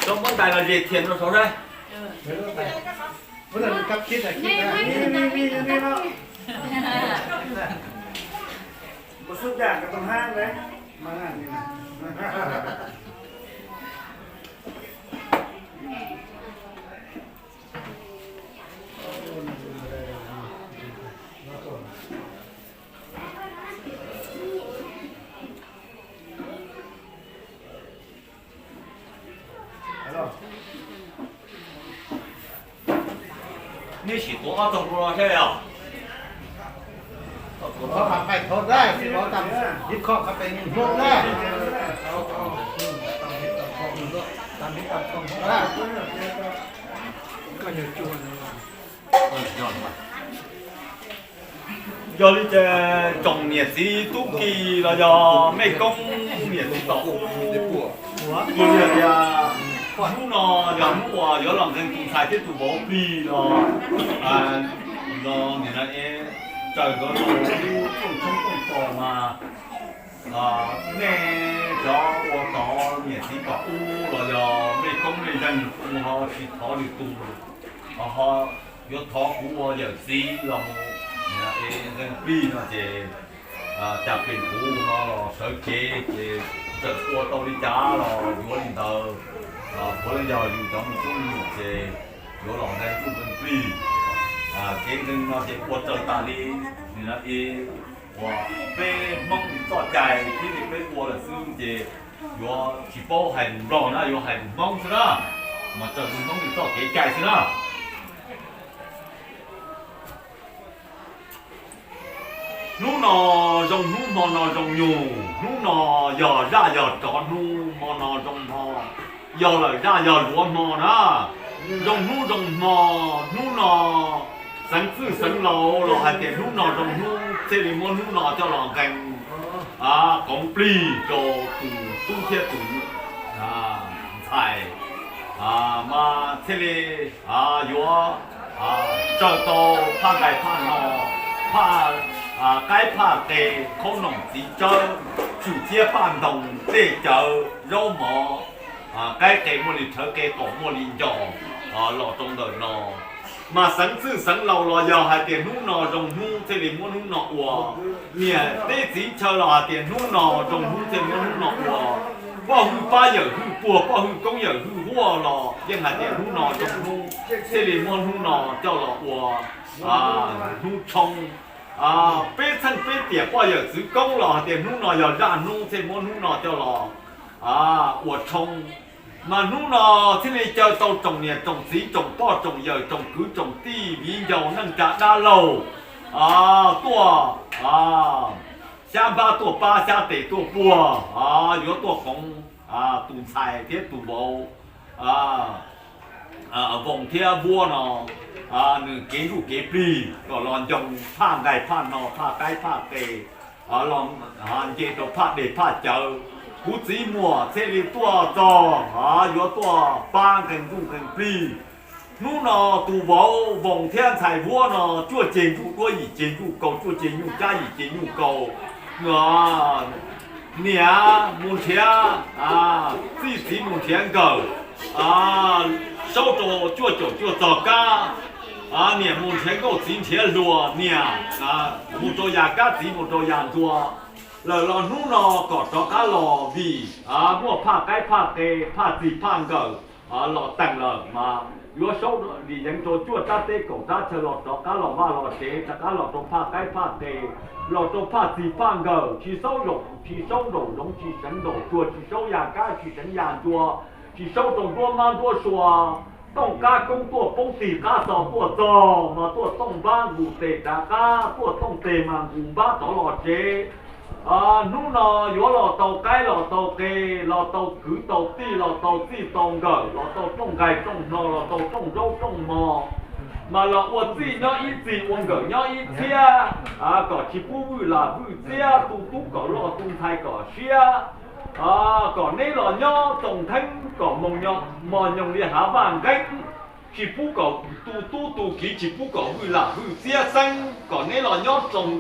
Cov muab ntais los zes thias rau saud saib. Nej sim tuav ob tog rau saib os. Yog li ces tsoom niam txiv tub ki los yog mej koob niam txiv tom ub, kuv yog tias hnub no yog hnub uas yuav los nqee tus ntxhais thiab tus vauv plig los, los nim no es tsaws nkawd los lub rooj tshoob rooj tos mas nej cov ua tod niam txiv tom ub los yog mej koob mej zeej kuv ho tsis thov lwm tus, ho yuav thov kuv ua yawm txiv los mus nqee plig no ces cas pem kuv no los sawv cev ces txawm ua tau li cas los yuav li ntawd. Puav leej yog yus cov me tub me nyuam ces yuav los nqee ntuj nqee plig. Kev nqee no ces ua raws tas li nim no es uas peb Hmoob li txoj cai thiab li peb ua lawm xwb ces yuav tsis paub hais lus Nplog na, yuav hais lus Hmoob xwb na, mas raws li Hmoob li txoj kev cai xwb na. Hnub no zoo hnub, hmo no zoo nyug, hnub no yog zaj yog tsov hnub, hmo no zoo hmo, yog lawm zaj yog luav hmo na. Zoo hnub zoo hmo, hnub no xeev txwj xeev laus los hais tias hnub no zoo hnub thiaj li muab hnub no coj los nqee qoov plig rau tus tub thiab tus ntxhais, mas thiaj li yuav tsaws tau phaj nqaij phaj no, phaj qaib phaj qe, khaub noom txiv tsawb, tswm ciab paj ntoos, dej cawv, zaub mov, qaib qe muaj li rhawv qe qaum muaj li ncos los rau ntawm no. Mas xeev txwj xeev laus los yog hais tias hnub no zoo hnub thiaj li muab hnub no ua. Niam teb txiv chaw los hais tias hnub no zoo hnub thiaj li muab hnub no ua. Poj hwj pab yawm hwj puag, poj hwj koob yawm hwj huaj los yeej hais tias hnub no zoo hnub thiaj li muab hnub no coj los ua hnub tshoob. Peb txheej peb tiam poj yawm txwv koob los hais tias hnub no yog zaj hnub thiaj muab hnub no coj los ua tshoob. Mas hnub no thiaj li caw tau tsoom niam tsoom txiv tsoom poj tsoom yawm tsoom kwv tsoom tij viv ncaus neej tsa dab laug tuaj xyab npab tuaj pab xyab tes tuaj puag, yuav tuaj qoov tus ntxhais thiab tus vauv Voos thiab Vuab no nws kev ntuj kev plig kom los ncoo phaj nqaij phaj no, phaj qaib phaj qe, los nce rau phaj dej phaj cawv. Kuv txiv muam thiaj li tuaj txog yuav tuaj pab nqee ntuj nqee plig. Hnub no tus vauv Voos thiab ntxhais Vuab no cuaj ceg ntsuj duab yim ceg ntsuj kaus, cuaj ceg nyuj cab yim ceg nyuj kaus. Niam mus nrhiav txij txiv mus nrhiav nkawm, saub rau cuaj caum cuaj txog kab. Niam mus nrhiav nkauj txiv nrhiav hluas, niam mus rau yas kab txiv mus rau yas ntua. Lawm los hnub no kom rov qab los vim muaj phaj qaib phaj qe, phaj txij phaj nkawm los teem lawm mas yuav saub li yeev rau cuaj rab teb kaum rab chaw los rov qab los vaj los tsev, rov qab los rau phaj qaib phaj qe, los rau phaj txij phaj nkawm, tsis saub zaum, tsis saub nraum zoov, tsis seev nraum tsuag, tsis saub yas kab, tsis seev yas ntua, tsis saub rau nruab mab nruab sua. Tooj qab koob tuaj poob tig qab xo tuaj txog mas tuaj tooj npab nqus tes rov qab, tuaj tooj tes mas nqus npab rov los tsev. Hnub no yuav los tau qaib los tau qe, los tau kwv tau tij, los tau txij tau nkawm, los tau rooj nqaij rooj hno, los tau rooj zaub rooj mov, mas los ua txij nyob ib txij, ua nkawm nyob ib txhiab, kom tsis pub vwj lam vwj txiab, tu tub kom loj tu ntxhais kom siab, kom neb los nyob txaus ntheeb, kom mos nyoos li hav vaj nqeeb, tsis pub kom tu tub tu kiv, tsis pub kom vwj lam vwj txiab xeeb, kom neb los nyob txaus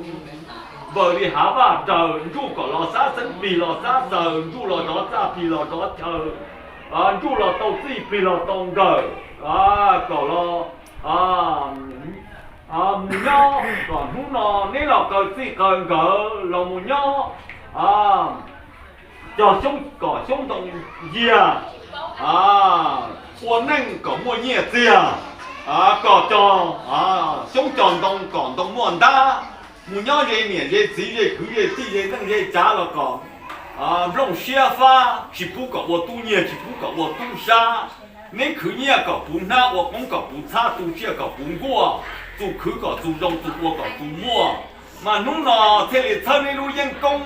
npaws li hav vaj raws, ntsuj kom los xab xeeb, plig los xab xaws, ntsuj los rov txaj, plig los rov chaw. nruj los tau txij, plig los tau nkawm, kom los mus nyob, kom hnub no neb los qaws txij qaws nkawm los mus nyob, cog xyoob kom xyoob ntoo yiag, ua neej kom muaj nyiaj txiag, kom cog xyoob cog ntoo kom ntoo muaj ntab, mus nyob ze niam ze txiv ze kwv ze tij ze neej ze tsav los kom nplooj siab fab, tsis pub kom ua tub nyiag tsis pub kom ua tub sab. Neb khwv nyiaj kom puv hnab, ua qoob kom puv txhab, tu tsiaj kom puv nkuaj, txus khwv kom txus zoo, txus ua kom txus muaj. Mas hnub no thiaj li txhawb neb lub yeeb koob,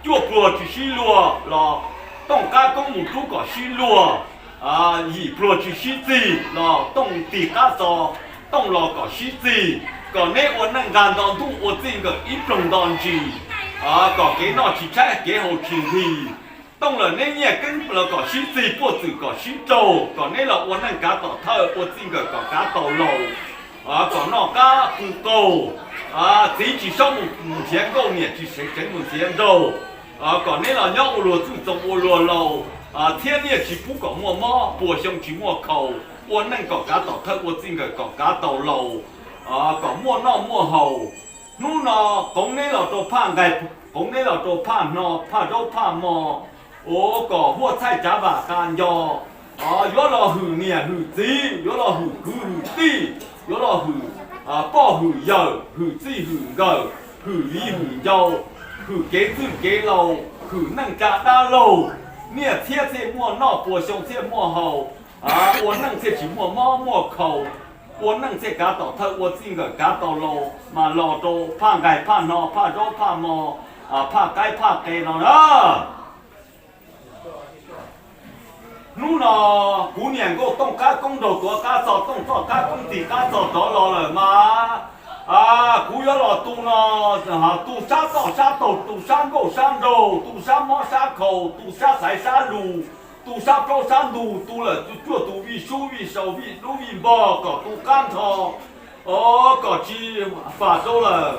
cuaj pluag tsis sib luag los tooj qab koob mus rub kom sib luag, yim pluag tsis sib txig los tooj tig qab txos, tooj los kom sib txig, kom neb ua neej nqa nto ntuj ua txij nkawm ib ploog nto ntsis, kom kev noj tsis tshaib kev haus tsis nqhis. Tooj lawm neb nyiaj keeb los kom sib txig, puaj txwm kom sib raug, kom neb los ua neej kav tom thawj ua txij nkawm kom kav tau laus, kom noj qab tu qaug. Txiv tsis sob mus nrhiav nkauj, niam tsis seev tseev mus nrhiav nraug, kom neb los nyob ua luag txwj txoo ua luag laus, thiab nyiaj tsis pub kom muaj mob, puas xyoo tsis muaj khaus, ua neej kom kav tom thawj ua txij nkawm kom kav tau laus, kom muaj noj muaj haus. Hnub no qoov neb los rau phaj nqaij, qoov neb los rau phaj hno, phaj zaub phaj mov, ua kom huaj txhaij tsav vam qa nco, yuav los hwm niam hwm txiv, yuav los hwm kwv hwm tij, yuav los hwm poj hwm yawm, hwm txij hwm nkawm, hwm viv hwm ncaus, hwm kev txwj kev laus, hwm neej tsa dab laug. Nyiaj txhiab thiaj muaj noj, puas xyoo thiaj muaj haus, ua neej thiaj tsis muaj mob muaj khaus, ua neej thiaj kav tom thawj ua txij nkawm kav tau laus. Mas los rau phaj nqaij phaj hno phaj zaub phaj mov, phaj qaib phaj qe no na. Hnub no kuv niam nkauj tooj qab koob nraug tuav qab txog, tooj txoj qab koob tig qab txog rov los lawm mas, kuv yuav los tu no, tu sab toj sab taug, tu sab nkauj sab nraug, tu sab mob sab khaus, tu sab xaiv sab lus, tu sab plaub sab ntug, tu lawm tu cuaj tus vij sub vij sau vij dub vij npog kom tu qab nrho, kom tsis fam rau lawm.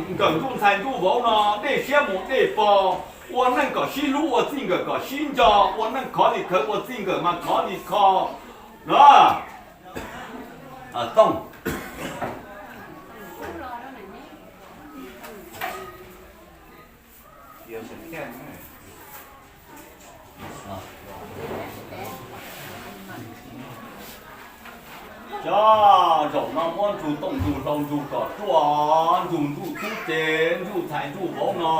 Nkawm ntuj ntxhais ntuj vauv no dej siab mus dej pog, ua neej kom sib hlub ua txij nkawm kom sib nco, ua neej khov li khawv ua txij nkawm mas khov li kho. Tooj Cov zaum no muab ntsug tooj ntsug hlau ntsug kom ruaj, ntsug ntuj tub ces ntuj ntxhais ntuj vauv no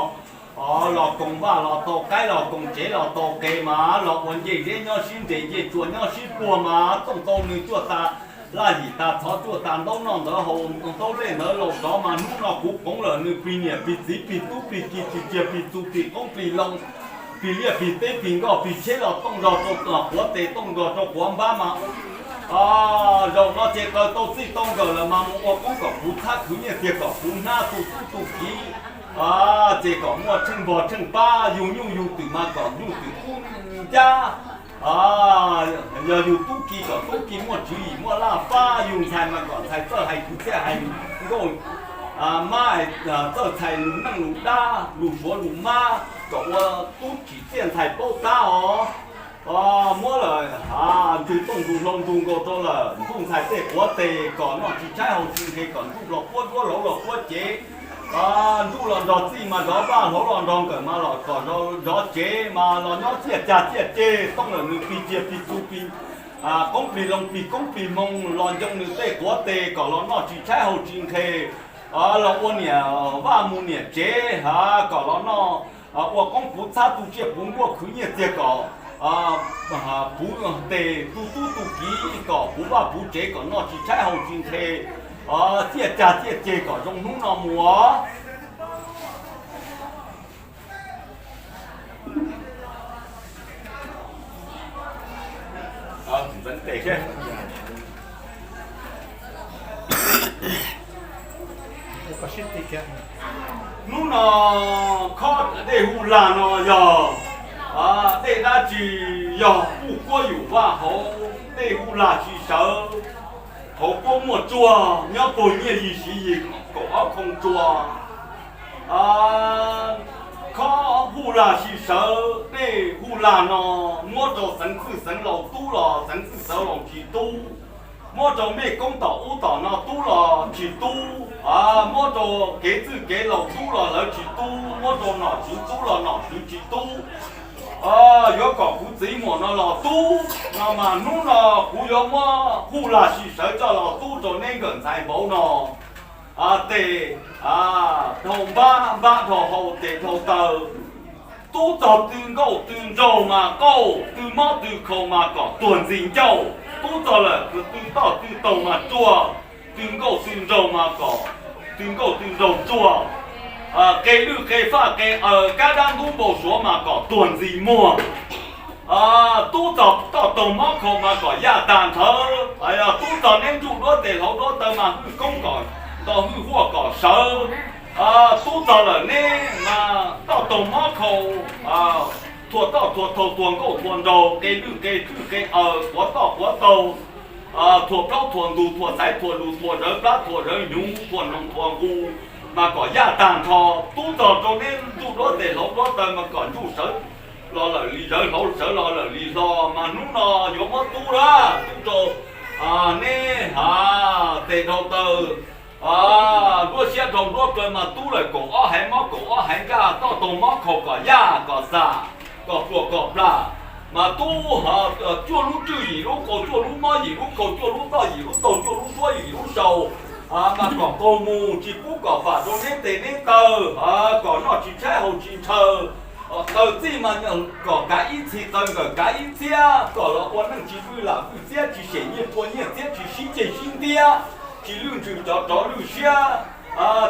los koom vaj los tau qaib los koom tsev los tau qe mas los ua ncej zeb nyob sib nres ncej tsua nyob sib puag mas tooj tau nws cuaj tas laj yim tas txhov cuaj tas ntaub noj ntawd haus ntaub lej ntawd laus zov mas hnub no kuv qoov lawm nws plig niam plig txiv plig tub plig ki plig tsiag plig txu plig qoob plig loo plig liaj plig teb plig nkoj plig tsheb los tooj zog rau quav tes tooj zog rau quav npab mas zaum no ces qaws tau txij tau nkawm lawm mas mus ua qoob kom puv txhab khwv nyiaj txiag kom puv hnab tu tub tu kiv ces kom muaj tsheej npog tsheej pab yug nyuj yug twm mas kom nyuj twm kub ncab yog yug tub ki kom tub ki muaj tswv yim muaj laj pab, yug ntxhais mas kom ntxhais txawj hais kwv txhiaj hais nkauj, mab txawj txhais lus neej lus dab lus suav lus mab kom ua tub tsim txiaj ntxhais paub tab os. Muab lawm ntsug tooj ntsug hlau ntsug nkaus rau lawm ntuj ntxhais tej quav tes kom noj tsis tshaib haus tsis nqhis kom ntuj los puab duab hlauv los puab cev, ntuj los nrog txij mas zov vaj hlauv los nrog nkawm mas los kom zov tsev mas los nyob ciaj cag ciaj ceg tooj lawm nws plig tsiag plig txu plig qoob plig loo plig koob plig hmoo los ncoo nws tej quav tes kom los noj tsis tshaib haus tsis nqhis los ua niam vaj mus niam tsev kom los noj ua qoob puv txhab tu tsiaj puv nkuaj khwv nyiaj txiag kom puv tes tu tub tu kiv kom puv vaj puv tsev kom noj tsis tshaib haus tsis nqhis ciaj cag ciaj ceg kom zoo hnub no mus. Hnub no khob dej Huj Lag no yog dej dab tsi? Yog puj kuab yum vaj hauv dej Huj Lag tsis sawv, hauv kuab muaj tsuag nyob puag nyiaj yim siv yim kaum ob khoo tsua. Khob huj lag sib sawv, dej huj lag no, muab rau xeev txwj xeev laus tub los xeev txwj xeev laus tsis tub, muab rau mej koob tom ub tom no tub los tsis tub, muab rau kev txwj kev laus tub los lawv tsis tub, muab rau nom tswv tub los nom tswv tsis tub. Yuav kom kuv txiv muam no los tub no mas hnub no kuv yuav muab huj lag sib sawv coj los tub rau neb nkawm ntxhais npaum no. Tes dhau npab, npab dhau hau, tes dhau taw. Tub txog tw nkauj tw nraug mas qauj, tw mob tw khau mas kom tuag ntxi ncauj. Tub txog lawm tw toj tw taug mas ruag, tw nkauj tw nraug mas kom, tw nkauj tw nraug ruag. Qe lwj qe faj qe aws kab dab ntub npau suav mas kom tuag ntxi muag. Tub txog toj taug mob khau mas kom yaj tag nrhawv. Tub txog neb ntsuj duab tes hlauv duab taw mas hwj koob kom ntau hwj huaj kom sawv. Tub txog lawm neb mas toj taug mob khau, thuam toj thuam taug, thuam nkauj thuam nraug, qe lwj qe faj qe aws, quav toj quav taug, thuam plaub thuam ntug, thuam xaiv thuam lus, thuam zawv plab thuam zawv hnyuv, thuam noog thuam nqus mas kom yaj tag nrho. Tub txog rau neb ntsuj duab tes hlauv duab taw mas kom ntsuj sawv los lawm li zawv, hlauv sawv los lawm li hlo. Mas hnub no yuav muab tub lawm, tub rau neb tes dhau taw, duab siab dhau duab plawv mas tub lawm kaum ob haiv mob kaum ob haiv nkaj, toj taug mob khau kom yaj kom xam, kom pluam kom plam. Mas tub cuaj lub rwj yim lub qau, cuaj lub mob yim lub khau, cuaj lub toj yim lub taug, cuaj lub duab yim lub sau. Mas kom qaug mus, tsis pub kom vam rau neb tes neb taw, kom noj tsis tshaib haus tsis ntshaw. Taw txij mas kom kav ib txhis, taw nkawm kav ib txhiab, kom los ua neej tsis vwj lam vwj txiab, tsis sem nyiaj pua nyiaj txiab, tsis sib ceg sib ntiab, tsis lwj ntsws tsov rov lwj siab.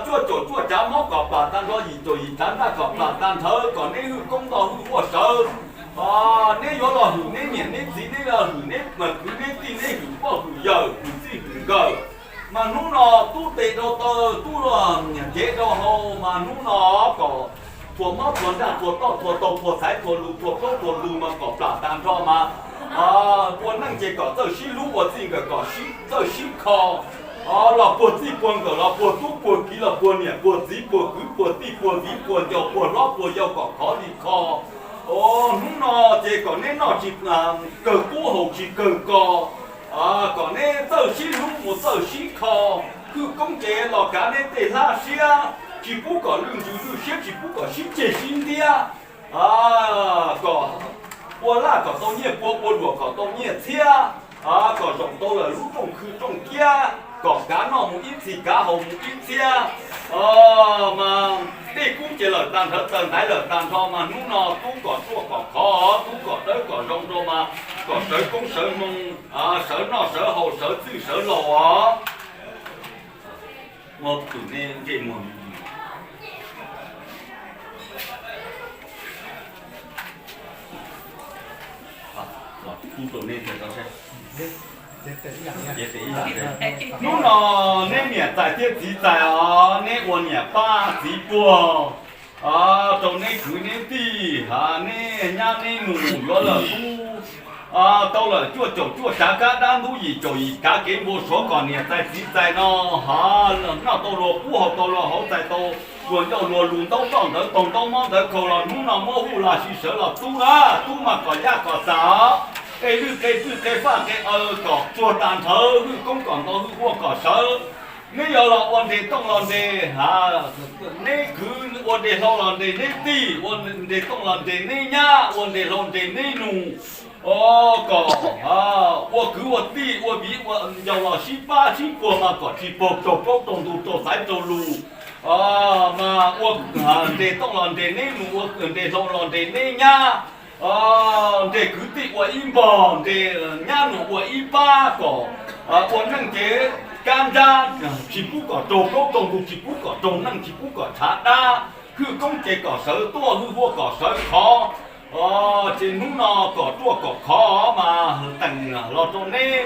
Cuaj caum cuaj tsav mob kom plam tag nrho, yim caum yim tsav ntaj kom plam tag nrhawv, kom neb hwj koob ntau hwj huaj sawv. Neb yuav los hwm neb niam neb txiv, neb los hwm neb kwv neb tij, neb hwm poj hwm yawm, hwm txij hwm nkawm. Mas hnub no tub tes dhau taw, tub los cev dhau hau, mas hnub no kom thuam mob thuam nraj, thuam toj thuam taug, thuam xaiv thuam lus, thuam plaub thuam ntug mas kom plam tag nrho mas ua neej ces kom txawj sib hlub, ua txij nkawm kom txawj sib kho. Los puag txij puag nkawm, los puag tub puag kiv, los puag niam puag txiv, puag kwv puag tij, puag viv puag ncaus, puag hlob puag yau kom khov li kho. Hnub no ces kom neb noj tsis kawg kub, haus tsis kawg ko, kom neb txawj sib hlub mus txawj sib kho, hwj koob ces los kav neb tej hlab siab, tsis pub kom lwj ntsws lwj siab, tsis pub kom sib ceg sib ntiab. Kom ua laj kom tau nyiaj pua, ua luam kom tau nyiaj txhiab, kom zaum tau lawm lub rooj khw rooj kiab, kom kav noj mus ib txhis, kav haus mus ib txhiab. Mas dej kub ces lawm tag nrhawv, taw ntaiv lawm tag nrho, mas hnub no tub kom ruaj kom khov, tub kom dawb kom zoo rau mas kom sawv koob sawv hmoo, sawv noj sawv haus, sawv txwj sawv laus os. Ua tus nej ntsej muag hnub no neb niam txais thiab txiv txais os, neb ua niam pab txiv puag, rau neb kwv neb tij, neb nyab neb nus yuav lawm tub, tau lawm cuaj caum cuaj tsav kab dab ntub, yim caum yim kav kev npau suav, kom niam txais txiv txais no, noj tau luag qub, haus tau luag hauv, txais tau luag ncauj luag lus, ntaub toj ntawv taug, ntaub mob ntawv khau, los hnub no muab huj lag sib sawv los tub na, tub mas kom yaj kom xam, qe lwj qe fwj qe faj qe aws kom tsuag tag nrhawv, hwj koob kom ntau hwj huaj kom sawv. Neb yuav los ua nres tooj los nres, neb kwv ua nres hlau los nres neb tij, ua nres tooj los nres neb nyab, ua nres hlau nres neb nus, kom ua kwv ua tij ua viv ua ncaus los sib pab sib puag mas kom tsis pog raug plaub raug ntug raug xaiv raug lus. Mas ua nres tooj los nres neb nus, ua nres hlau los nres neb nyab, nres kwv tij ua ib npog, nres nyab nus ua ib pab, kom ua neej ces kab nrab, tsis pub kom raug plaub raug ntug, tsis pub kom raug neej, tsis pub kom tshav dab, hwj koob ces kom sawv tuaj, hwj huaj kom sawv khov. Ces hnub no kom ruaj kom khov mas teem los rau neb.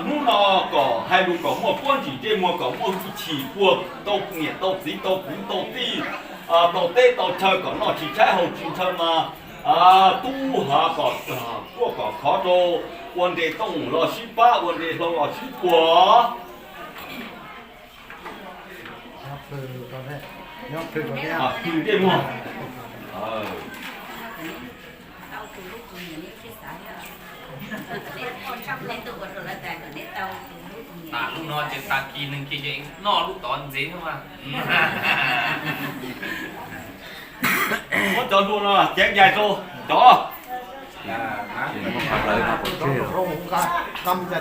Hnub no kom hais lus kom muaj puab ntsim ntsej muag, kom muaj hwj chim puag tau niam tau txiv tau kwv tau tij, tau teb tau chaw, kom noj tsis tshaib haus tsis ntshaw mas tub kom ruaj kom khov rau, ua nres tooj los sib pab, ua nres hlau los sib puag. Ntsej muag Lub no ces tag kis neeg kiag ces noj lub tod ntxiv mas. Muab cov hlua no ceev cai rau cov.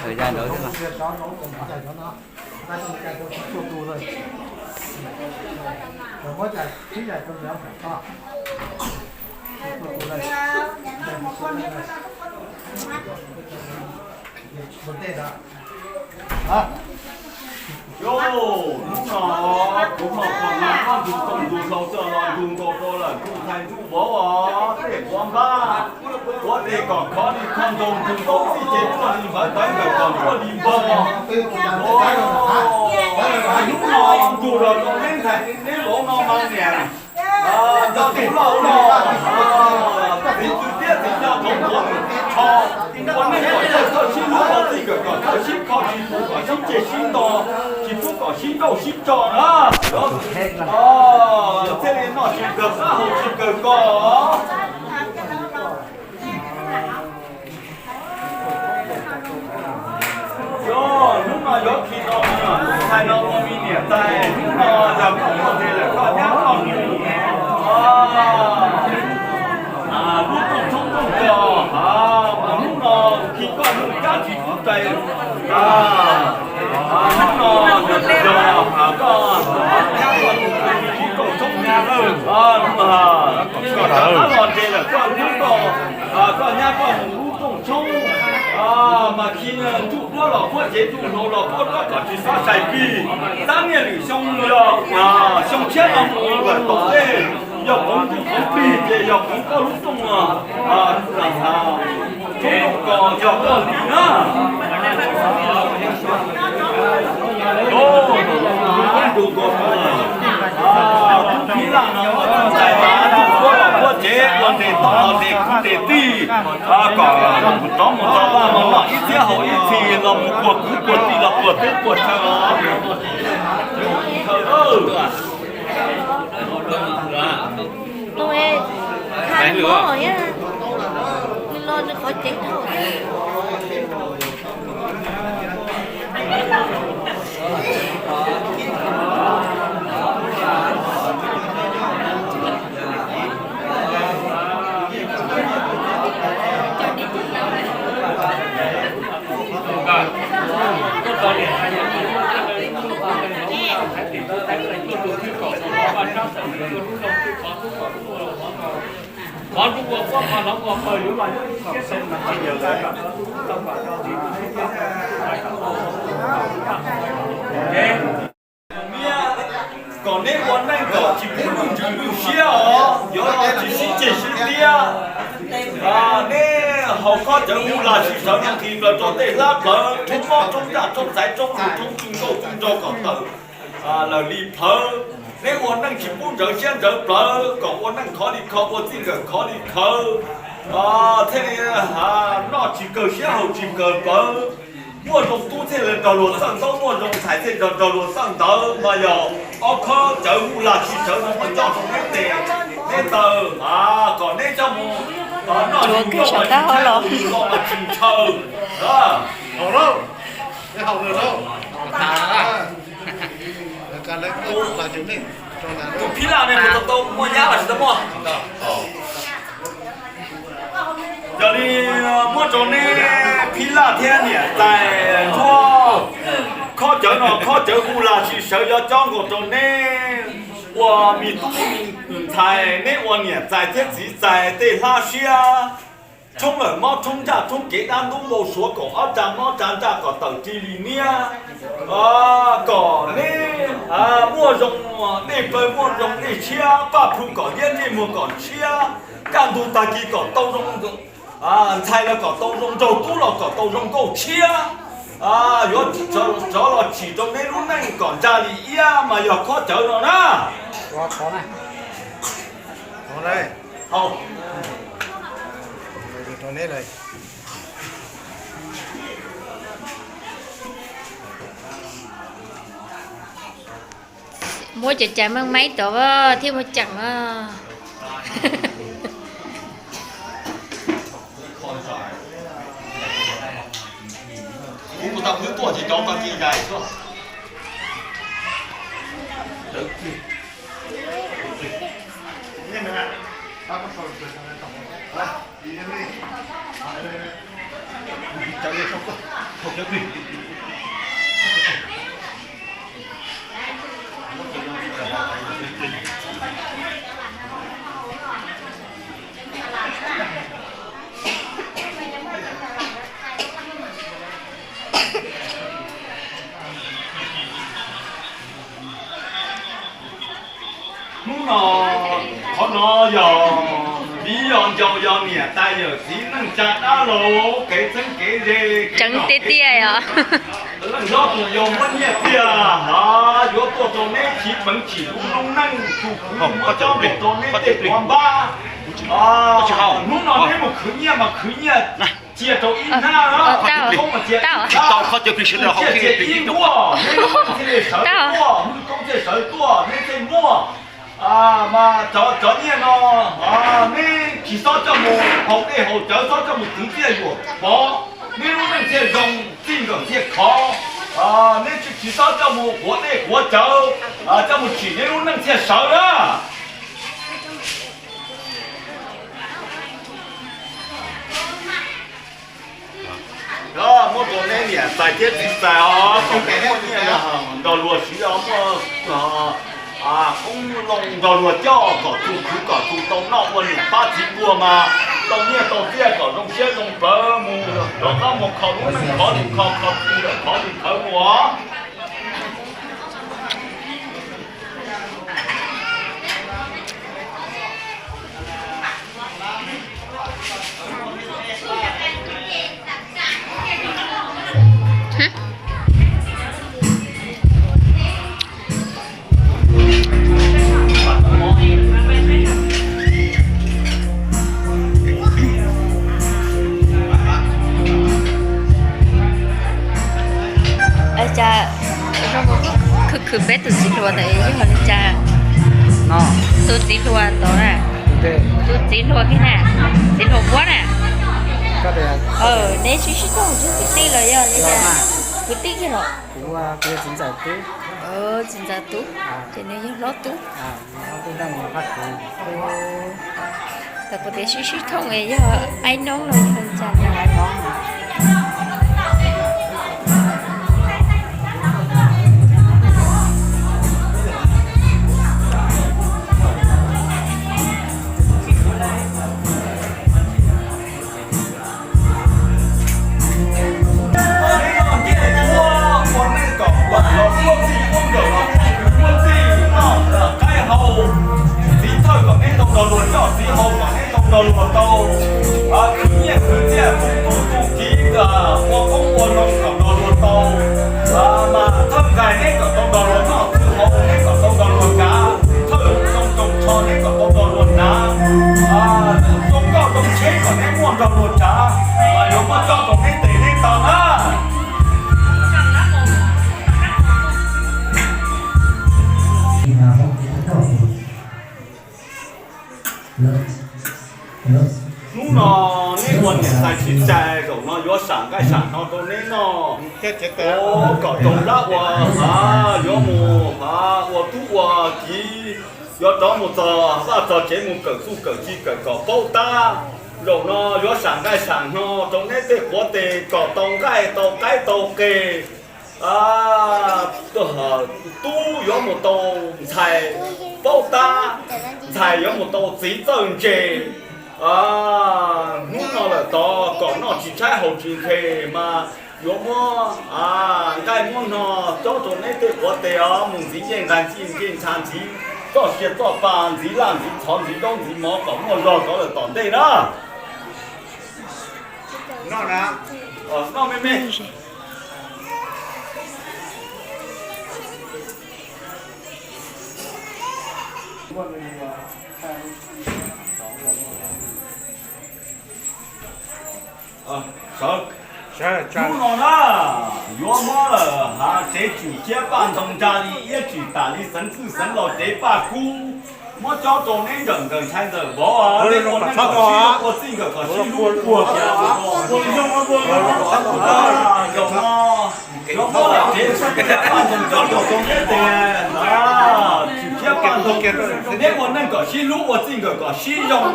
Thời gian đó thế nào? Yog, hnub no kuv mam qhov no noj ntug tau ntug hlau coj los ntug nkaus rau lawm, kuj ntxhais ntsuj vauv os, tej quav npab, quav tes kom khov li kho ntoo, ntug nkaus txij ces tuaj li npawv tawv nkawm kom tuaj li npog. Hnub no ntug los rau neb ntxhais neb vauv no mas niam. Nco tus loj no, txiv kwv txiv nco thaum ub, ua neej kom txawj txawj sib hlub, txij nkawm kom txawj sib kho, tsis pub kom sib ceg sib nto, tsis pub kom sib nrauj sib tso na. Thiaj li noj tsis kawg qab haus tsis kawg kos. Yog, hnub no yuav khi no, ntxhais no ua me niam tais, hnub no yog koj muaj nqis lawm koj nyab koj mus. Lub rooj tshoob rooj kos, mas hnub no khi koj mus kab tsis pub rais. Hnub no yog, koj nyab koj mus khi rooj tshoob, koj nyab koj mus lub rooj tshoob, mas khi ntsuj duab los puab cev, ntsuj hlauv los puab duab kom tsis txhob sai plig. Tab niaj lwm xyoo yog xyoo tshiab no mus lawm tom ntej, yog phoov ntsuj phoov plig ces yog phoov koj lub rooj, tshoob rooj kos yog koj li na. Tus phib laj no muaj txoj cai mas ntsuj duab los puab cev ua ntes toj los ntes kwv ntes tij, kom rov mus tau vaj mus noj ib txhiab haus ib txhis los mus puag kwv puag tij los puag teb puag chaw. Thaij mob thiab, nws los nws qhov ceev dhau thiab. Kom neb ua neej kom tsis pub lwj ntsws lwj siab os, yuav tsis sib ceg sib tiab. Neb haus khob cawv hu la sib sawv no nqis plaws rau tej hlab plawv, thoob mob thoob ntsaj thoob xaiv thoob lus thoob tsw nkauj tsw nraug kom tawm lawm li plawv. Neb ua neej tsis pub ntsawv siab ntsawv plawv, kom ua neej khov li kho, ua txij nkawm khov li khawv, thiaj li noj tsis kawg siab haus tsis kawg plawv. Muaj zoo tub thiaj li nrog luag txawj ntaub, muaj zoo ntxhais thiaj nrog luag txawj ntawv. Mas yog ob khob cawv hu la sib sawv no muab coj rau neb tes neb taw, kom neb coj mus noj tsis ntshaw, tsis ntshaw, tsis ntshaw. Tus phib laj ne puas tau muaj nyab los tsis tau muaj? Yog li muab rau neb phib laj thiab niam tais nruab, khob cawv no khob cawv hu la sib sawv yuav cob nkaus rau neb ua me tub me ntxhais, neb ua niam tais thiab txiv tais tej hlab siab. Thoob lawm mob thoob ntsaj thoob kev dab ntub npau suav kom ob tsa mob tsa ntsaj kom tawm ris li niab, kom neb muaj zoo dej plawv muaj zoo dej tshiab, paj plhu kom liab ntsej muag kom tshiab, kaj ntug tag kis kom tau zoo, ntxhais los kom tau zoo nraug tub los kom tau zoo nkauj tshiab. Yuav rov los tsim rau neb lub neej kom ntsa li iab mas yog khob cawv no na. Muab cov cai meej meeb tod thiaj muaj ceem os. Tau khwv tuaj ces cov ko ci ntais tuaj. Hnub no, qhov no yog viv yog ncaus yog niam tais yawm txiv neej tsa dab laug kev txheeb kev ze, tseeb tiag tiag os. Leej hlob tus yau muab nyiaj txiag yuav tuaj rau neb tsim peev tsim lub lub neej tsuj khwv muab coj mus rau neb tej quav npab. Hnub no neb mus khwv nyiaj mas khwv nyiaj cia rau ib hnab, tau, tau, tau, cia ib vuag, neb lub neej thiaj li sawv tuaj, hwj koob thiaj sawv tuaj, neb thiaj muaj. Mas cov nyiaj no neb tsis txhob coj mus haus dej haus cawv, txhob coj mus twv txiaj yuam pov, neb lub neej thiaj zoo, txij nkawm thiaj khov. Neb tsis txhob coj mus quav dej quav cawv, coj mus tsim neb lub neej thiaj sawv na. Muab rau neb niam txais thiab txiv txais os, kom neb muaj nyiaj nrog luag siv os, muaj koob loo nrog luag coj kom tsuj khwv kom tsuj tau noj ua niam pab txiv tuag mas tau nyiaj tau txiaj kom zoo siab zoo plawv mus rov qab mus kho lub neej khov li kho, kho txij nkawm khov li khawv mus os. Cas khwv khwv peb tus txiv hluas ntawd yog li cas? Tus txiv hluas tod na, tus txiv hluas kiag na, txiv hluas Vuab na. Neb sib sib thooj yog kwv tij los yog li cas? Kwv tij kiag los? Txiv ntxawm tub, ces nws yog hlob tub. Tau kuv tias sib sib thooj es yog aib noob los yog li cas? Neb noj nyiaj ua neej kom ua los muaj txij muaj nkawm los muaj txij noj qaib hau, txiv thawj kom neb tau nrog luag coj, txiv hau kom neb tau nrog luag tau khwv nyiaj khwv txiaj, tu tub tu kiv, ua koob ua loo kom nrog luag tau, mas thawj nqaij neb kom tau nrog luag noj, txwj hau neb kom tau nrog luag kav, thawj rooj tsoos tsho neb kom tau nrog luag hnav, rooj nkauj rooj tsheb kom neb muaj nrog luag tsav, yuav muab cob rau neb tes neb taw na. Hnub no neb ua niam tais txiv tais, zaum no yuav sam nqaij sam hno rau neb noj, kom rau dab ua, yuav mus ua tub ua kiv, yuav rov mus txog vaj txog tsev mus kawm txuj kawm ci kawm kom paub tab. Zaum no yuav sam nqaij sam hno rau neb tej quav tes kom tau nqaij tau qaib tau qe. Tub yuav mus tau ntxhais paub tab, ntxhais yuav mus tau txiv txawj ntse. Hnub no lawm tod kom noj tsis tshaib haus tsis nqhis mas yuav muab nqaij muab hno cob rau neb tej quav tes os, mus ntxiv yeej nqaij ntxiv nqi ntxha ntxiv txoj sia txoj pa, ntxiv laj ntxiv txhov, ntxiv zaub ntxiv mov kom muaj zog rov lawm tom ntej na. Noj me me. Hnub no na, yuav muab lawm hav tsev tswm thiab paj ntoo ntsa li iab tswm tas li xeev txwj xeev laus cev paj kub, muab cob rau neb nrawm nkawm ntxhais ntxawm vauv, neb ua neej kom sib hlub, ua txij nkawm kom sib hlub, ua kiag ua zoo ua zoo. Zaum no Koj muab lawm kev tshwm thiab paj ntoos coj los rau neb tias, tshwm thiab paj ntoos, neb ua neej kom sib hlub, ua txij nkawm kom sib zoo.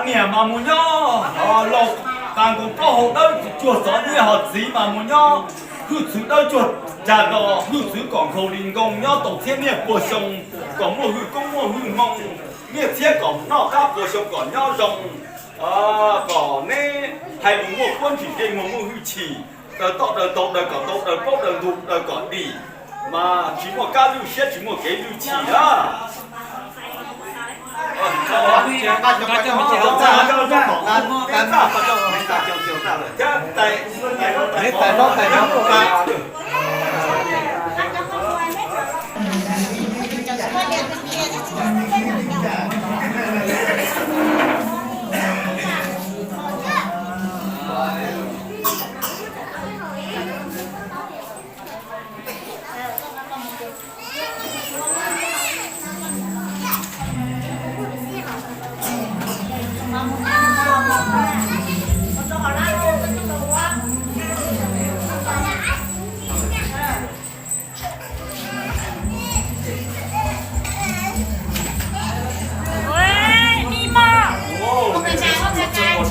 Niam mas mus nyob laus, tas nkoos plaub hau dawb cuag xov nyiaj, ho txiv mas mus nyob hwj txwv dawb cuag cag no, hwj txwv kom nkhaus li nkoos nyob tau txhiab niaj pua xyoo, kom muaj hwj koob muaj hwj hmoo, nyiaj txiag kom noj qab pua xyoo kom nyob zoo. Kom neb hais lus muaj kuab ntsim keej, muag muaj hwj chim, daws toj daws taug daws kom tau, daws plaub daws ntug daws kom dim, mas tsis muaj kab lwj siab tsis muaj kev lwj chim na. Ua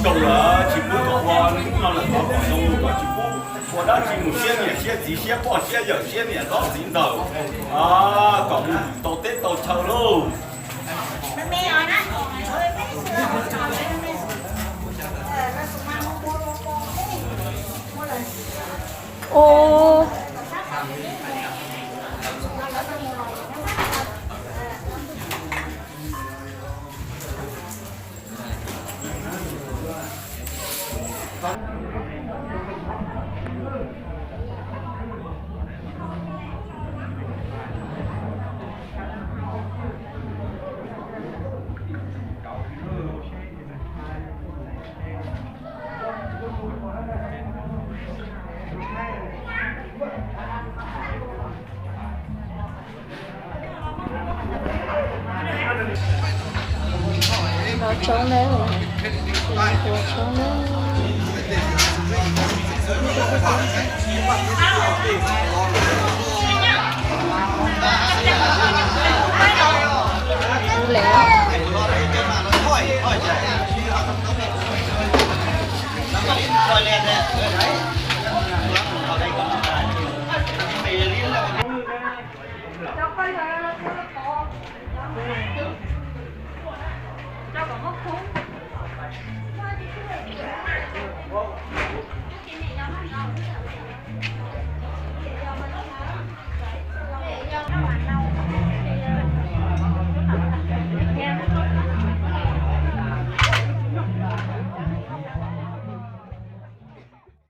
rau lawm tsis pub kom ua, no lawm thov kom zoo mus kom tsis pub ua dab tsi mus siab niam siab txiv siab poj siab yawm siab niam hlob txiv ntxawm, kom mus tau teb tau chaw lauj. Ua Ntov tshoob nawb, ntov tshoob nawb. Ntov tshoob nawb.